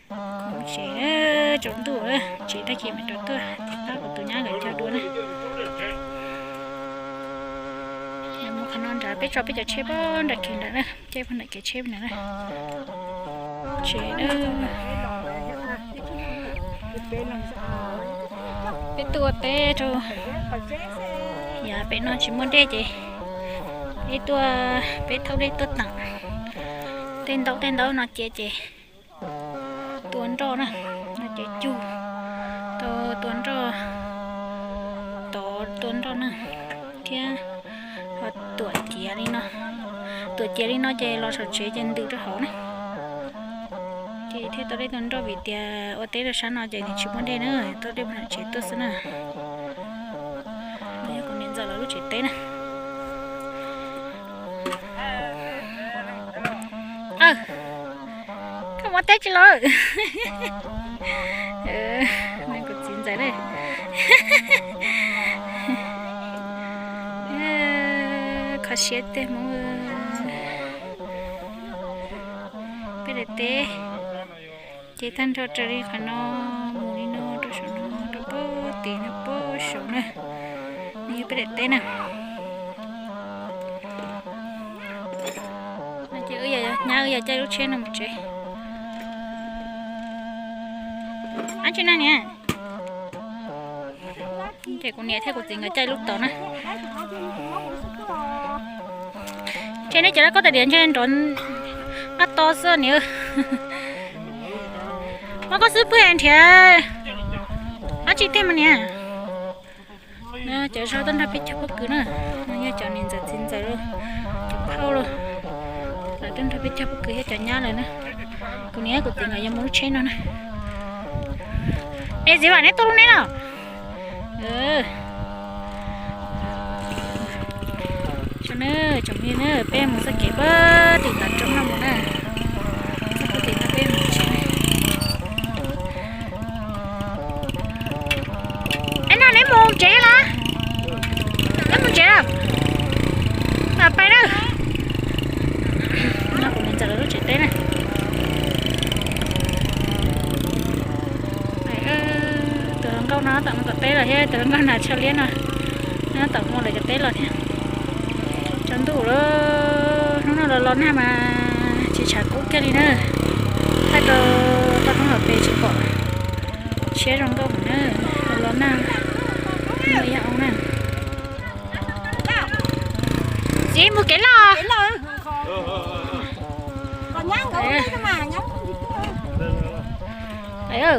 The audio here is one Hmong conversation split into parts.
Khoom tsev, tsaus ntuj tsev tag kis mam rov tuaj pab kuv tus nyab nkawd cog dua na. Mus qhov no nrad peb tso peb cov tsheb pab nram kev nrad na, caij pab nram kev tsheb nrad na. Tsev na. Peb tuaj ua teb rau yav pem no tsis muaj dej ces peb tuaj, peb thauj dej tuaj teem tej ntaub tej ntaub no cia ces tua nroj na, no ces cug tau tua nroj, tov tua nroj na, thiab ho tuam ciav li no, tuam ciav li no ces los saum tsev ces ntws rau hauv na. Ces thiaj tau dej tua nroj vim tias ua teb rau sab no ces nws tsis muaj dej na, tau dej pab nram tsev tuaj xwb na. Yog kuv niam ntxawm lawv lub tsev teb na. Koj mus teb tsis los? Kuv txiv ntxawm na. Kho siab tiag Hmoob. Peb daim teb ces tag nrho raws li qhov no mus li no rau saum no rau pem tim no pem saum na. Nws yog peb daim teb na. Ces wb yog nyab wb yog caij lub tsheb no mus tsev. Ab tsi na niam. Ces kuv niam thiab kuv txiv nkawd caij lub tod na. Ces nej cov laj koj tais diav ntshe nrov nqaj to xwb niam. Muab koj xub pwg nrhiav dab tsi tiag mas niam. Cov zog tuaj nrog peb cog pob kws na, no yog cov niam ntxawm txiv ntxawm, cov phauj los, lawv tuaj nrog peb cog pob kws thiab cov nyab lawm na. Kuv niam kuv txiv nkawd yuav mus lub tsheb no na. Es txiv Vam neb tuaj lub neb los? Tsoom phooj ywg na, peb mus txoj kev puag tim tav roob no mus na. Txoj kev tim no peb mus tsev na. Es no neb mus tsev los? Neb mus tsev los? Pais na. No kuv niam ntxawm lawv lub tsev teb na. Tus hluas nkauj no tab tom mus tom teb los thiab, tus hluas nkauj nas tsho liab no tab tom mus lawv cov teb los thiab. Tsaus ntuj lawm, hnub no los los nag mas tsis tshav kub kiag li na. Thaij rau toj roob hauv pes tsis pom, siab zoo nkauj heev na. Los los nag, ib yam oo na. Txiv mus kev loj.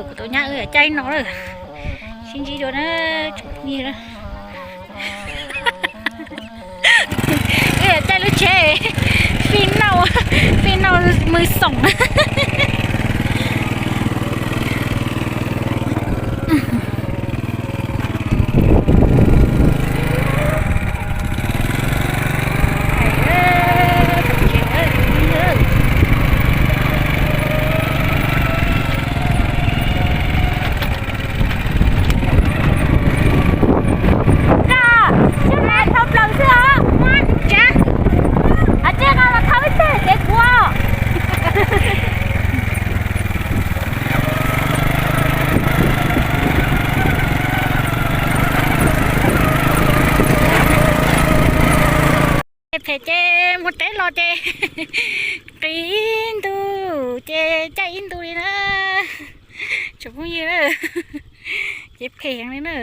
Kuv tus nyab wb caij no lawm, sib ntsib dua na, tsoom phooj ywg na. Wb caij lub tsheb fij nauj, fij nauj mws xoom. Thau plaws xwb os. Tseg no los thau ib teg kev kuv. Phem ces mus teb los ces qis ib ntu ces caij ib ntu li na. Tsoom phooj ywg na, ces phem heev li na.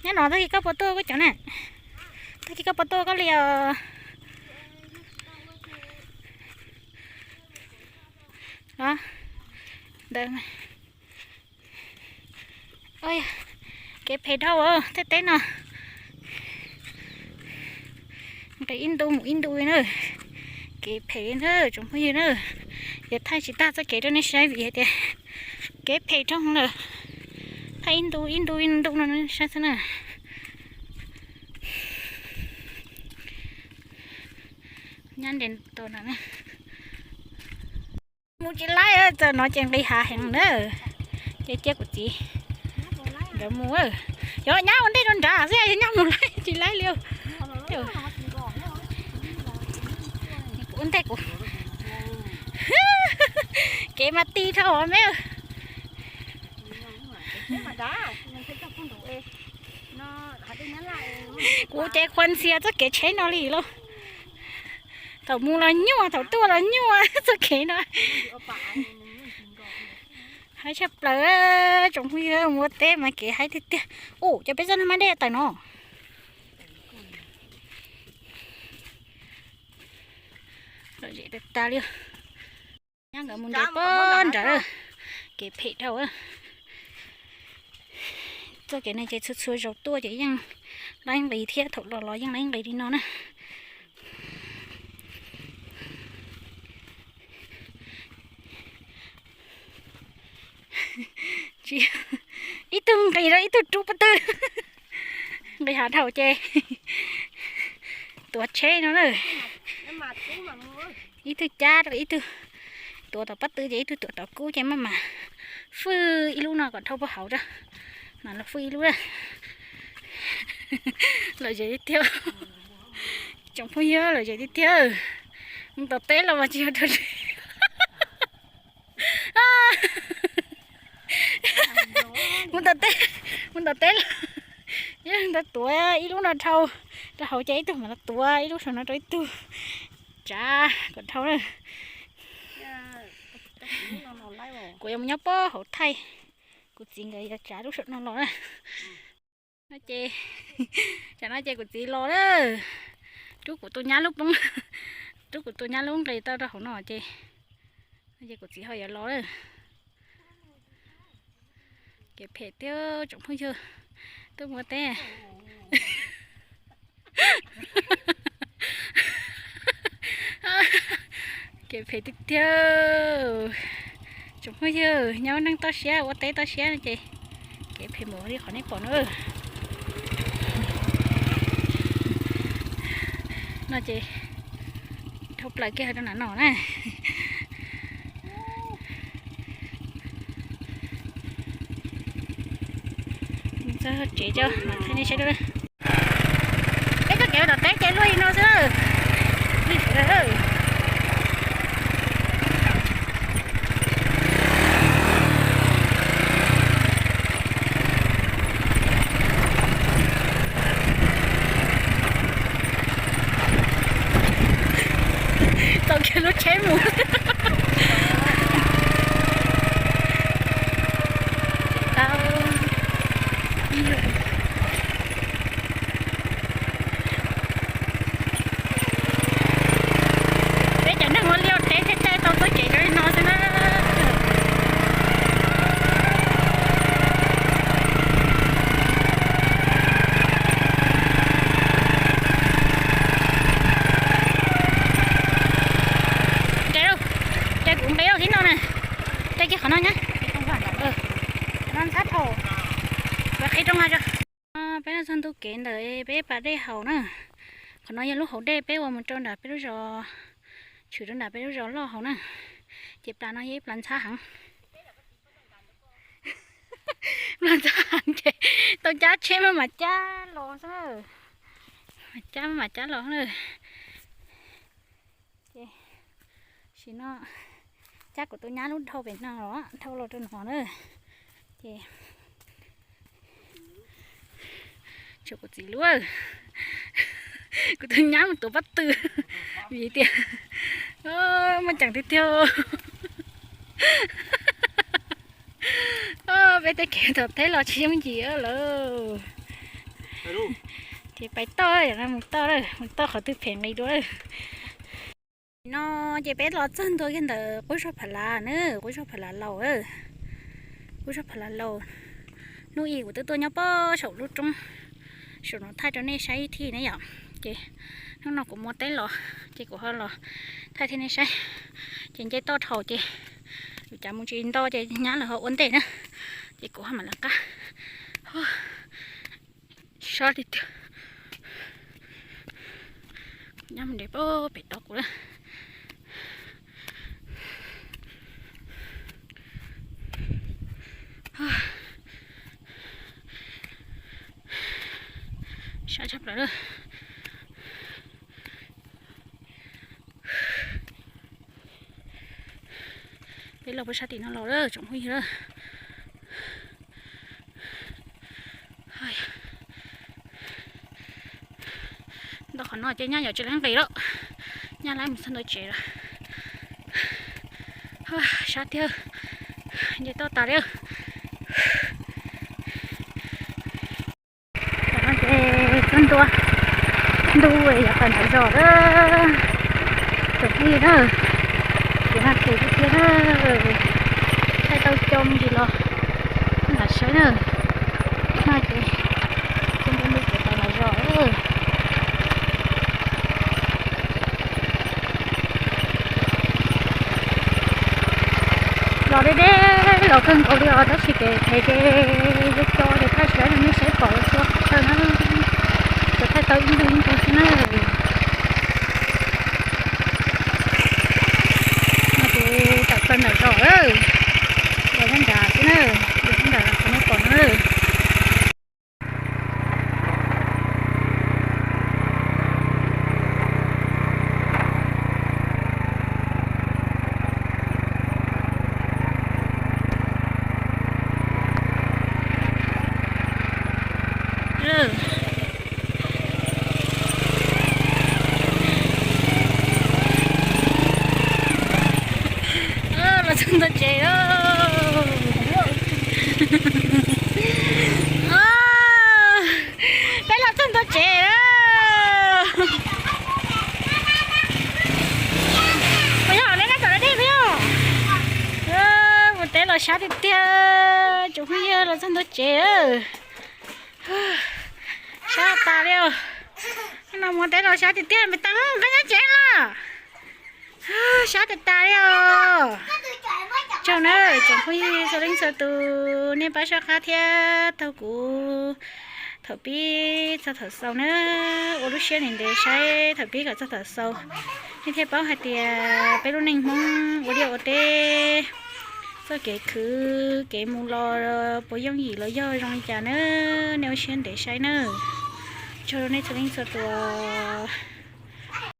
Nyob no tag kis koj puas tuaj koj cov na? Tag kis koj puas tuaj koj li os? Los ntawd, kev phem dhau tej teb no. Nqis ib ntu mus ib ntu li na. Kev phem li na tsoom phooj ywg na. Yog thaij tsis tag txoj kev rau nej saib vim hais tias kev phem dhau lawm. Thaij ib ntu ib ntu ib ntu no saib xwb na. Nyab nres tus no na. Mus tsis laib, txawm no ces nqis hav heev na. Ces cia kuv txiv nkawd mus. Yuav nyab ua ntej rau nrad xwb, yog nyab mus laib tsis laib li. Kuv ua ntej kuv. Kev mas ti dhau me. Kuv ces qhuas ntxhias txoj kev tsheb no li lauj. Thaum mus los nyuaj, thaum tuaj los nyuaj txoj kev no. Haib tshaj plaws, tsoom phooj ywg, mus ua teb mas kev haib tiag tiag. Ua cas peb txoj no mas dej tawm no. Lom zem tas tas li. Nyab nkawd mus nres pog nrad, kev phem dhau. Txoj kev no ces txhua txhua zaus tuaj ces yeej laib nqis thiab, thaum los los yeej laib nqis li no na. Ib tug nqis rau ib tug rub pob tw, nqis hav dhau ces tuav tsheb no na. Ib tug cab rau ib tug, tuav tom pob tw ces ib tug tuav tom kub ces maj mam fwj ib lub no kom dhau puag hauv rau, mam los fwj ib lub. Lom zem tiag tiag. Tsoom phooj ywg, lom zem tiag tiag. Mus tom teb los mas tsis yog dhau. Mus tom teb, mus tom teb los yeej tuav ib lub no dhau rau hauv ces ib tug mam los tuav ib lub saum no rau ib tug, tsav kom dhau na. Kuv yuav mus nyob pog hauv thaij, kuv txiv nkawd yuav tsav lub saum no los na. No ces, tsam no ces kuv txiv los lawm, rub kuv tus nyab lub poob, rub kuv tus nyab lub nqis tau rau hauv no ces, no ces kuv txiv ho yuav los lawm. Kev phem tiag tsoom phooj ywg, tuaj mus ua teb. Kev phem tiag tiag. Tsoom phooj ywg, nyob neej toj siab ua teb toj siab no ces kev phem npaum li qhov nej pom no. No ces dhau plaws kiag rau nram no na. Txog tsev coj mam thaij nej saib. Peb txoj kev ua tom teb ces luaj li no xwb. Tau kiag lub tsheb mus. Tau. Peb cov neeg ua liaj ua teb thiaj caij tau txoj kev zoo li no xwb na. Caij kuv nqe rau tib no na. Caij kiag qhov no nyab. Qhov no ntxhab dhau. Qhov qhib rooj ha. Peb no txog ntu kev ntawm peb pas dej haus na. Qhov no yog lub hauv dej peb ua mus rau nram peb lub zos, tshwm rau nram peb lub zos loj hauv na. Ces plas no yog ib plas ntxhab heev. Plas ntxhab heev ces tau cab tsheb maj mam cab los xwb na. Cab maj mam cab los na. Ces sim no cab kuv tus nyab lub dhau pem no los dhau los rau no na. Ces tshuav kuv txiv lub, kuv tus nyab mus tuav pob tw vim tias muaj ceem tiag tiag. Peb tej kev tom teb los tsis yooj yim lawm. Ces pais toj, mus toj, mus toj qhov twg phem nqis dua. No ces peb los txog ntua kiag ntawm qub zog Phav Lav na, qub zog Phav Lav laus, qub zog Phav Lav laus. Hnub ib kuv twb tuaj nyob pog saum lub roob saum no thaij rau nej saib ib thij ne yom. Ces hnub no kuv mus teb los ces kuv ho los thaij thiab nej saib. Ces nce toj dhau ces kuv cav mus tsis nto ces nyab lawv ho ua ntej na, ces kuv ho mam lawv qab. Sab tiag tiag. Nyab mus nres pem tod kuv lawm. Sab tshaj plaws lawm. Peb los puag sab tim no los lawm tsoom phooj ywg. Ntawm qhov no ces nyaj yuav tsis laib nqis lawm, nyaj laib mus txog ntua tsev lawm. Sab tiag, nce toj tas li. Tam no ces txog ntua, ntuj yuav tawm nram zos lawm. Tsoom phooj ywg na, ces no tes tiag tiag na, thaij tau coob ntsis los lam saib na. No ces txog ntua ntuj ces tawm nram zos lawm. Los deb deb los kawg nkaus li os, tab sis kev phem ces yog co ces thaij tsis tau rau nej saib pom los xwb na. Tsuas thaij tau ib ntu ib ntu xwb na. No ces tawm plaws nram zos lawm, los nyob nrad xwb na, los nyob nrad qhov nej pom no. Los txog ntua tsev lawm. Peb los txog ntua tsev lawm. Puas yog neb nyob tom deb puas yog? Mus teb los sab tiag tiag, tsoom phooj ywg, los txog ntua tsev lawm. Sab tas li os. No mus teb los sab tiag tiag, me tas nqa nyob tsev los. Sab tas tas li os. Tsaug nawb tsoom phooj ywg txhua leej txhua tus nej pab soj qab thiab taug kuv thaum pib txog thaum xaus na. Ua lub siab ntev ntev saib thaum pib kom txog thaum xaus, nej thiaj paub hais tias peb lub neej Hmoob ua liaj ua teb, txoj kev khwv kev mus los puas yooj yim los yog zoo li cas na. Nej ua siab ntev saib nawb. Tsaug rau nej txhua leej txhua tus.